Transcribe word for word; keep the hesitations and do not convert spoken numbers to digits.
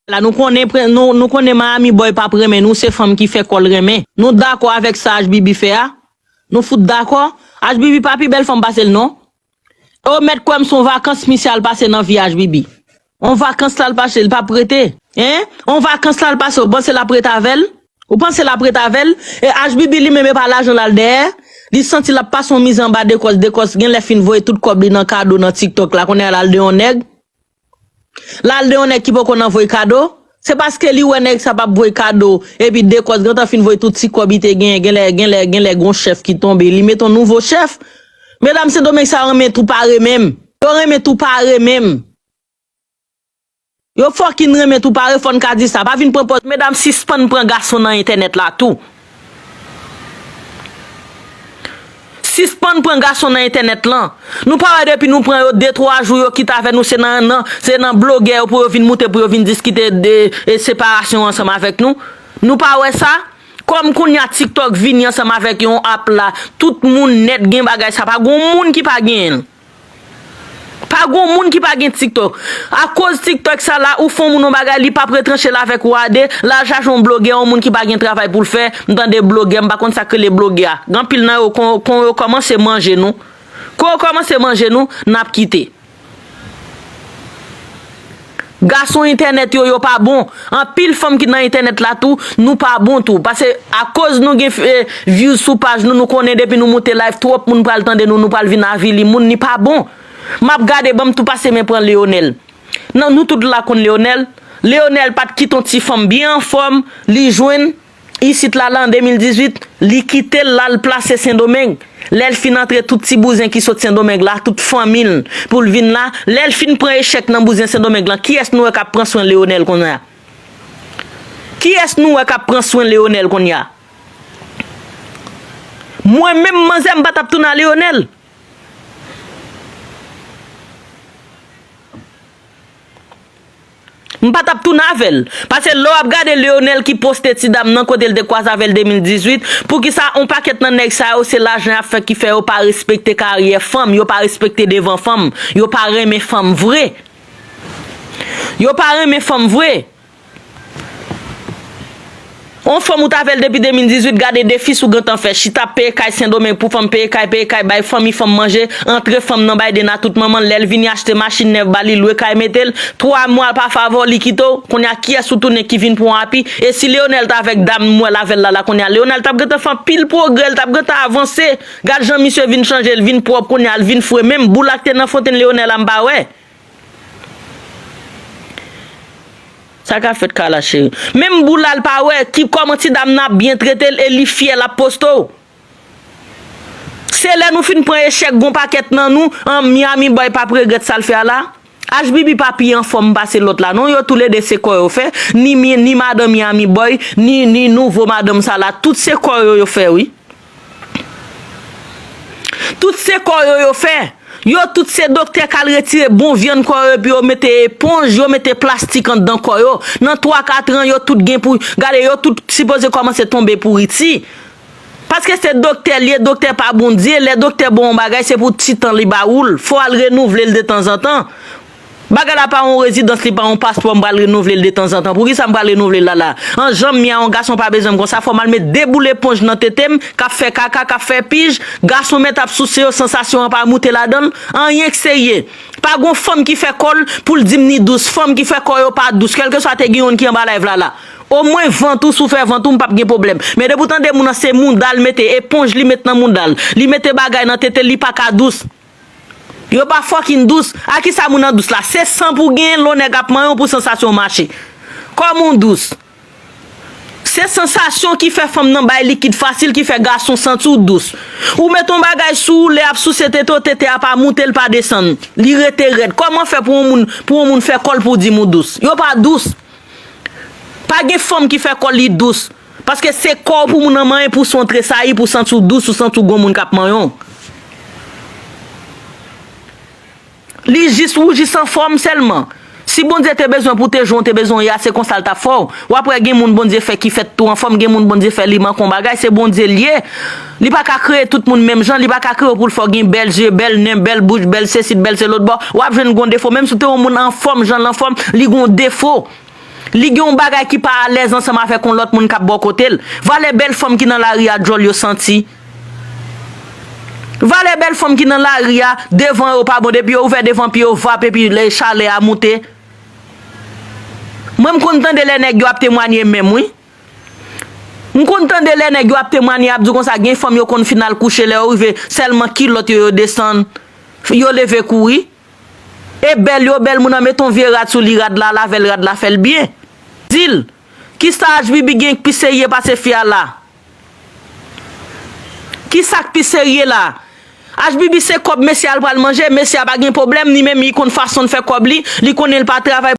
La, nou konnen, pre- nou, nou konnen Miami Boy p ap renmen nou, se fanm ki fè kò l renmen. Nou dakò avèk sa H B B fè a? Nou fout dakò? H B B pa pi bèl fanm pase l non. E w mèt kwè m se yon vakans misye al pase nan vi H B B. On vakans la l pase, l p ap rete. Hein? On vakans la l pase, ou panse l ap rete avè l? Ou panse l ap rete avè l? E H B B li menm e pa lajan l al dèyè. Li santi l ap pase yon mizè anba Dekòs. Dekòs genlè fin voye tout kòb li nan kado nan TikTok la. Kounye a l al de yon nèg. L al de yon nèg ki poko nan voye kado. Se paske li wè nèg sa p ap voye kado. Epi Dekòs gentan fin voye tout ti kòb li te genyen. Genlè, genlè, genlè gon chèf ki tonbe. Li mete yon nouvo chèf. Medam Sendomeng sa yo renmen tou pare menm. Yo renmen tou pare menm. Yo fucking renmen tou pare, fò n ka di sa. Pa vin pran pòz. Medam, sispann pran gason nan entènèt la tou. Sispann pran gason nan entènèt lan. Nou pa wè depi nou pran yo de twa jou yo kite avè nou, se nan, nan, se nan blogè yo pou yo vin moute, pou yo vin diskite de e, separasyon ansanm avèk nou. Nou pa wè sa? Kòm kounye a TikTok vini ansanm avèk yon app la, tout moun nèt gen bagay sa. Pa gon moun ki pa genyen l. Pa gon moun ki pa gen TikTok. Akoz TikTok sa la, ou fè yon moun yon bagay, li p ap retranche l avèk ou a de, l al chache yon blogè, yon moun ki pa gen travay pou l fè. M tande blogè, m pa konn sa k rele blogè a. Gen anpil nan yo, kon, kon yo kòmanse manje nou. Kon yo kòmanse manje nou, n ap kite. Gason entènèt yo, yo pa bon. Anpil fanm ki nan entènèt la tou, nou pa bon tou. Paske akoz nou gen eh, views sou paj nou, nou konnen depi nou moute live, twòp moun pral tande nou, nou pral vin avili moun, li pa bon. M ap gade, ban m tou pase men pran Leonel. Non, nou tout la konn Leonel. Leonel pa t kite yon ti fanm byen anfòm, li jwenn isit la, la, an de mil dizuit, li kite l, l al plase Sendomeng. Lè l fin antre tout ti bouzen ki sot Sendomeng la, tout fanmi l, pou l vin la. Lè l fin pran echèk nan bouzen Sendomeng lan, kiyès nou wè k ap pran swen Leonel kounye a? Kiyès nou wè k ap pran swen Leonel kounye a? Mwen menm, manzè, m pa t ap tounen a Leonel. M pa t ap tounen avè l. Paske lè w ap gade Leonel ki poste ti dam nan kote l te kwaze avè l de mil dizuit, poukisa on pakèt nan nèg sa yo se lajan y ap fè ki fè yo pa respekte karyè fanm, yo pa respekte devan fanm, yo pa renmen fanm vre. Yo pa renmen fanm vre. On fanm ou t avè l depi de mil dizuit, gade defis ou gentan fè, chita peye kay Sendomeng pou fanm, peye kay, peye kay, bay fanmi fanm manje, antre fanm nan bay dena tout manman l, lè l vini achte machin nèf ba li, lwe kay mete l, twa mwa l pa favè w, li kite w, kounye a kiyès ou tounen ki vin pran w api? E si Leonel t avèk dam m wè l avè l la, la kounye a, Leonel t ap gentan fè anpil pwogrè, l t ap gentan avanse. Gad jan misye vin chanje, l vin pwòp kounye a, l vin fre, menm boul la k te nan fontenn Leonel la m pa wè. Sa ka fèt Kala cheri. Menm boul la l pa wè ki kòman ti dam nan ap byen trete l e li fyè l ap poste w. Se lè nou fin pran echèk gon pakèt nan nou, an Miami Boy p ap regrèt sa l fè a la. H B B pa pi anfòm pase lòt la non, yo toulede se kò yo fè, ni mi- ni madan Miami Boy, ni ni nouvo madanm sa la, tout se kò yo yo fè wi. Tout se kò yo yo fè. Yo tout se doktè k al retire bon vyann kò yo epi yo mete eponj, yo mete plastik anndan kò yo. Nan twa katran yo tout gen pou, gade yo tout sipoze kòmanse tonbe pouriti. Paske se doktè l ye, doktè pa Bondye, lè doktè ba w yon bagay se pou ti tan li ba ou l, fò w al renouvle l detanzantan. Bagay la pa yon rezidans, li pa yon paspò m pral renouvle l detanzantan. Poukisa m pral renouvle l la la? An janm mi a yon gason pa bezwen m konsa, fò m al met de boul eponj nan tete m k ap fè kaka, k ap fè pij, gason mèt ap souse yo, sansasyon an pa moute ladan l, anyen k serye. Pa gon fanm ki fè kò l pou l di m ni dous, fanm ki fè kò yo pa dous, kèlkeswa te gen youn ki anba live la la. Omwen vant ou, si w fè vant ou, m p ap gen pwoblèm. Men depi w tande moun nan se mouda l mete, eponj li met nan mouda l, li mete bagay nan tete l, li pa ka dous. Yo pa fucking dous. A kisa moun nan dous la? Se san pou genyen, lè w nèg ap manyen w pou sansasyon w mache. Kòman w dous? Se sansasyon ki fè fanm nan bay likid fasil, ki fè gason santi w dous. Ou met yon bagay sou ou, lè ap souse tete w, tete a pa moute, l pa desann. Li rete rèd. Kòman fè pou yon moun, pou yon moun fè kò l pou w di m ou dous? Yo pa dous. Pa gen fanm ki fè kò l li dous. Paske se kò w pou moun nan manyen, pou son tresayi, pou santi w dous, ou santi w gon moun k ap manyen w. Li jis, ou jis anfòm sèlman. Si Bondye te bezwen pou te jwenn, te bezwen ye a, se konsa l t ap fè w. W ap wè gen moun Bondye fè ki fèt tou anfòm, gen moun Bondye fè li manke yon bagay, se Bondye l ye. Li pa ka kreye tout moun menm jan, li pa ka kreye w pou l fè w gen bèl je, bèl nen, bèl bouch, bèl sesi, bèl se lòt bò. W ap jwenn gon defo, menm si w te yon moun anfòm, jan l anfòm, li gon defo. Li gen yon bagay ki pa alèz ansanm avèk yon lòt moun k ap bò kote l. Valè bèl fanm ki nan lari a djòl yo santi. Valè bèl fanm ki nan lari a, devan yo pa bon, depi yo ouvè devan pye yo, vap, epi lè chalè a moute. Mwen, m konn tande lè nèg yo ap temwanye menm, wi. M konn tande lè nèg yo ap temwanye, ap di konsa, gen fanm yo konn fin al kouche, lè yo rive, sèlman kilòt yo, yo desann, yo leve kouri. E bèl yo bèl, moun nan mete yon vye rad sou li, rad la, lave l, rad la fè l byen. Di l, kisa H B B gen k pi serye pase fi a la? Kisa k pi serye la? H B B se kòb mesye a l pral manje, mesye a pa gen pwoblèm, li menm li konn fason l fè kòb li, li konnen l pa travay